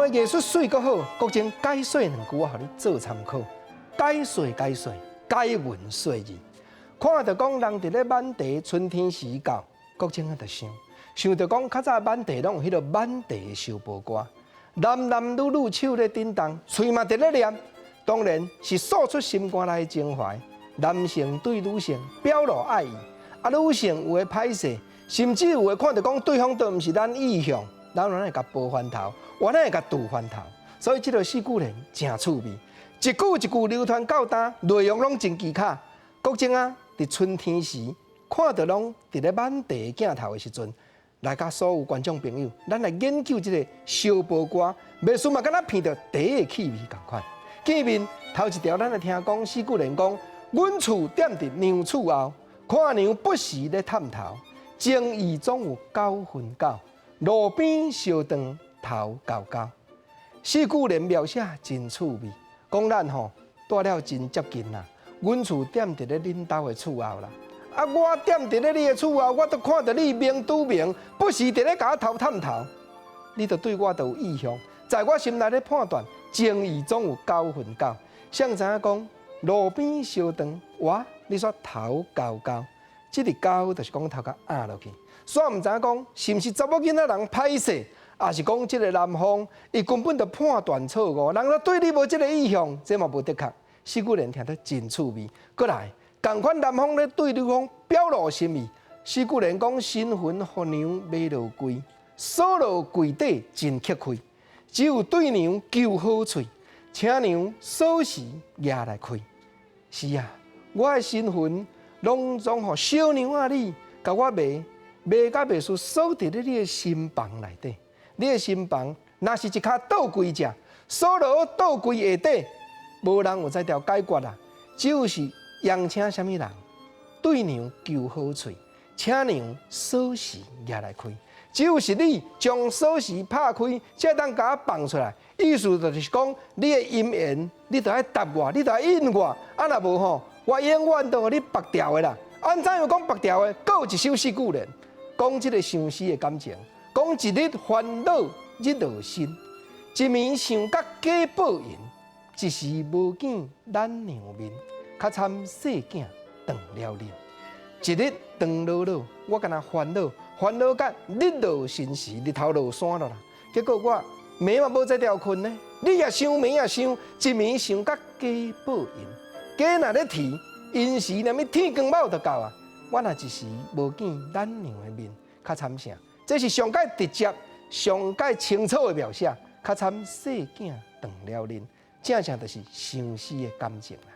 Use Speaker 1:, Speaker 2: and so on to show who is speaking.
Speaker 1: 的藝術媠閣好，國珍解說兩句，我予你做參考。解說解說，解文說字。看著講人佇咧挽茶，春天時到，國珍啊就想，想著講較早挽茶攏有彼个挽茶的相報歌，男男女女手咧振動，喙嘛佇咧念，當然是訴出心肝內的情懷。男性對女性表露愛意，啊，女性有的歹勢，甚至有的看著講對方都毋是咱意向，咱原來會共報翻頭，原來會共拄翻頭，所以這个四句聯誠趣味，一句一句流傳到今，內容攏真奇巧。國珍啊，佇春天時看著攏佇咧挽茶鏡頭的時陣，來佮所有觀眾朋友，咱來研究這个相報歌，袂輸嘛，敢若闻著茶的氣味仝款。見面頭一條，咱來聽講四句聯講，阮厝踮佇娘厝後，看娘不時咧探頭，情義總有九分九，路邊相撞頭交交。四句聯描寫真趣味，講咱吼蹛了真接近啦。阮厝踮佇咧恁兜的厝後啦，啊，我踮佇咧你的厝後，我都看著你明拄明，不時佇咧共我偷探頭，你就對我都有意向，在我心內咧判斷，情義總有九分九。誰知影講路邊相撞，哇，你煞頭交交，這个交就是講頭殼壓落去，煞毋知影講是毋是查某囡仔人歹勢，抑是講這个男方伊根本就判斷錯誤，人都對你無這个意向，這嘛無的確。四句聯聽得真趣味，閣來仝款男方咧對女方表露心意。四句聯講身份予娘買落櫃，鎖落櫃底真克氣，只有對娘求好喙，請娘鎖匙攑來開。是啊，我的身份攏總予小娘仔你，共我賣賣甲袂輸鎖佇咧你的心房內底。你的心房若是一跤倒櫃食，鎖落倒櫃下底。無人有才調解決啦，只有是邀請啥物人對娘求好喙，請娘鎖匙攑來開。只有是你將鎖匙拍開，才會當共我放出來。意思就是講，你的姻緣，你著愛答我，你著愛應我。啊，若無吼，我永遠都予你縛牢的啦。按怎樣講縛牢的？閣有一首四句聯，講這个相思的感情，講一日煩惱日落深，一暝想甲假報應。一時無見咱娘面，較慘細囝斷了恁。一日長落落，我敢若煩惱，煩惱甲日落申時，日頭落山了啦。結果我暝嘛無才調睏呢。你也想，暝也想，一暝想甲假報應，假若咧啼，陰時連物天光敖就到啊。我若一時無見咱娘的面，較慘啥？這是上蓋直接、上蓋清楚的描寫，較慘細囝斷了恁。正正就是相思的感情啦。